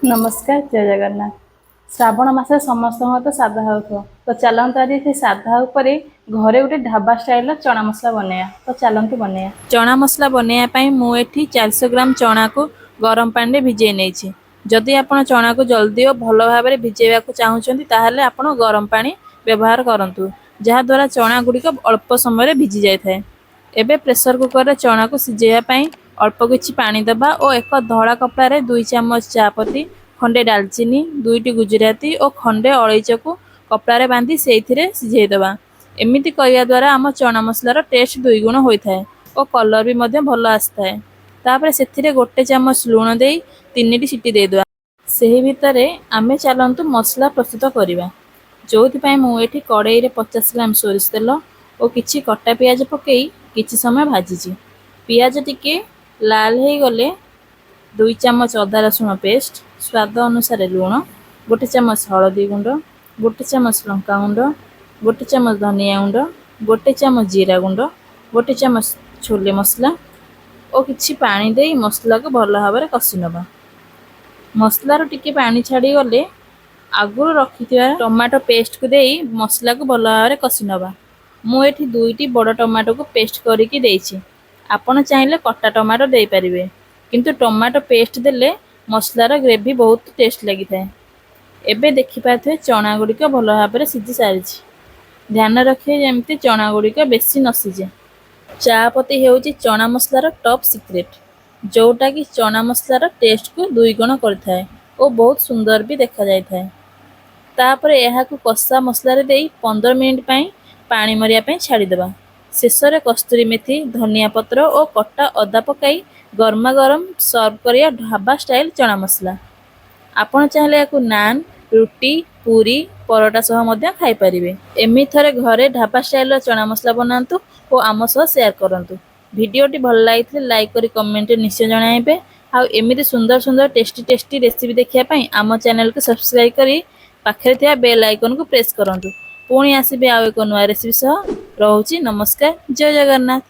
ନମସ୍କାର, ଜୟ ଜଗନ୍ନାଥ। ଶ୍ରାବଣ ମାସରେ ସମସ୍ତଙ୍କର ତ ସାଧା ହେଉଥିବ। ତ ଚାଲନ୍ତୁ, ଆଜି ସେ ସାଧା ଉପରେ ଘରେ ଗୋଟେ ଢାବା ଷ୍ଟାଇଲର ଚଣା ମସଲା ବନେଇବା। ତ ଚାଲନ୍ତୁ ବନେଇବା। ଚଣା ମସଲା ବନେଇବା ପାଇଁ ମୁଁ ଏଠି 400 ଗ୍ରାମ ଚଣାକୁ ଗରମ ପାଣିରେ ଭିଜେଇ ନେଇଛି। ଯଦି ଆପଣ ଚଣାକୁ ଜଲ୍ଦି ଓ ଭଲ ଭାବରେ ଭିଜେଇବାକୁ ଚାହୁଁଛନ୍ତି, ତାହେଲେ ଆପଣ ଗରମ ପାଣି ବ୍ୟବହାର କରନ୍ତୁ, ଯାହାଦ୍ୱାରା ଚଣା ଗୁଡ଼ିକ ଅଳ୍ପ ସମୟରେ ଭିଜି ଯାଇଥାଏ। ଏବେ ପ୍ରେସର କୁକରରେ ଚଣାକୁ ସିଝେଇବା ପାଇଁ ଅଳ୍ପ କିଛି ପାଣି ଦେବା ଓ ଏକ ଧଳା କପଡ଼ାରେ 2 ଚାମଚ ଚା ପତି, ଖଣ୍ଡେ ଡାଲଚିନି, ଦୁଇଟି ଗୁଜୁରାତି ଓ ଖଣ୍ଡେ ଅଳେଇଚକୁ କପଡ଼ାରେ ବାନ୍ଧି ସେଇଥିରେ ସିଝେଇ ଦେବା। ଏମିତି କରିବା ଦ୍ୱାରା ଆମ ଚଣା ମସଲାର ଟେଷ୍ଟ ଦୁଇଗୁଣ ହୋଇଥାଏ ଓ କଲର୍ ବି ମଧ୍ୟ ଭଲ ଆସିଥାଏ। ତାପରେ ସେଥିରେ 1 ଚାମଚ ଲୁଣ ଦେଇ ତିନିଟି ସିଟି ଦେଇଦେବା। ସେହି ଭିତରେ ଆମେ ଚାଲନ୍ତୁ ମସଲା ପ୍ରସ୍ତୁତ କରିବା, ଯେଉଁଥିପାଇଁ ମୁଁ ଏଠି କଡ଼େଇରେ 50 ଗ୍ରାମ ସୋରିଷ ତେଲ ଓ କିଛି କଟା ପିଆଜ ପକାଇ କିଛି ସମୟ ଭାଜିଛି। ପିଆଜ ଟିକେ ଲାଲ ହେଇଗଲେ 2 ଚାମଚ ଅଦା ରସୁଣ ପେଷ୍ଟ, ସ୍ୱାଦ ଅନୁସାରେ ଲୁଣ, 1 ଚାମଚ ହଳଦୀ ଗୁଣ୍ଡ, 1 ଚାମଚ ଲଙ୍କା ଗୁଣ୍ଡ, 1 ଚାମଚ ଧନିଆ ଗୁଣ୍ଡ, 1 ଚାମଚ ଜିରା ଗୁଣ୍ଡ, 1 ଚାମଚ ଛୋଲେ ମସଲା ଓ କିଛି ପାଣି ଦେଇ ମସଲାକୁ ଭଲ ଭାବରେ କଷି ନେବା। ମସଲାରୁ ଟିକେ ପାଣି ଛାଡ଼ିଗଲେ ଆଗରୁ ରଖିଥିବା ଟମାଟୋ ପେଷ୍ଟକୁ ଦେଇ ମସଲାକୁ ଭଲ ଭାବରେ କଷି ନେବା। ମୁଁ ଏଠି ଦୁଇଟି ବଡ଼ ଟମାଟୋକୁ ପେଷ୍ଟ କରିକି ଦେଇଛି। ଆପଣ ଚାହିଁଲେ କଟା ଟମାଟୋ ଦେଇପାରିବେ, କିନ୍ତୁ ଟମାଟୋ ପେଷ୍ଟ ଦେଲେ ମସଲାର ଗ୍ରେଭି ବହୁତ ଟେଷ୍ଟ ଲାଗିଥାଏ। ଏବେ ଦେଖିପାରୁଥିବେ, ଚଣା ଗୁଡ଼ିକ ଭଲ ଭାବରେ ସିଝି ସାରିଛି। ଧ୍ୟାନ ରଖିବେ ଯେମିତି ଚଣା ଗୁଡ଼ିକ ବେଶୀ ନ ସିଝେ। ଚା ପତି ହେଉଛି ଚଣା ମସଲାର ଟପ୍ ସିକ୍ରେଟ୍, ଯେଉଁଟାକି ଚଣା ମସଲାର ଟେଷ୍ଟକୁ ଦୁଇଗୁଣ କରିଥାଏ ଓ ବହୁତ ସୁନ୍ଦର ବି ଦେଖାଯାଇଥାଏ। ତାପରେ ଏହାକୁ କଷା ମସଲାରେ ଦେଇ 15 ମିନିଟ୍ ପାଇଁ ପାଣି ମରିବା ପାଇଁ ଛାଡ଼ିଦେବା। ଶେଷରେ କସ୍ତୁରୀ ମେଥି, ଧନିଆ ପତ୍ର ଓ କଟା ଅଦା ପକାଇ ଗରମା ଗରମ ସର୍ଭ କରିବା ଢାବା ଷ୍ଟାଇଲ୍ ଚଣା ମସଲା। ଆପଣ ଚାହିଁଲେ ଏହାକୁ ନାନ୍, ରୁଟି, ପୁରୀ, ପରଟା ସହ ମଧ୍ୟ ଖାଇପାରିବେ। ଏମିତି ଥରେ ଘରେ ଢାବା ଷ୍ଟାଇଲର ଚଣା ମସଲା ବନାନ୍ତୁ ଓ ଆମ ସହ ସେୟାର କରନ୍ତୁ। ଭିଡ଼ିଓଟି ଭଲ ଲାଗିଥିଲେ ଲାଇକ୍ କରି କମେଣ୍ଟରେ ନିଶ୍ଚୟ ଜଣାଇବେ। ଆଉ ଏମିତି ସୁନ୍ଦର ସୁନ୍ଦର ଟେଷ୍ଟି ଟେଷ୍ଟି ରେସିପି ଦେଖିବା ପାଇଁ ଆମ ଚ୍ୟାନେଲକୁ ସବସ୍କ୍ରାଇବ୍ କରି ପାଖରେ ଥିବା ବେଲ୍ ଆଇକନକୁ ପ୍ରେସ୍ କରନ୍ତୁ। ପୁଣି ଆସିବି ଆଉ ଏକ ନୂଆ ରେସିପି ସହ। ରହୁଛି, ନମସ୍କାର, ଜୟ ଜଗନ୍ନାଥ।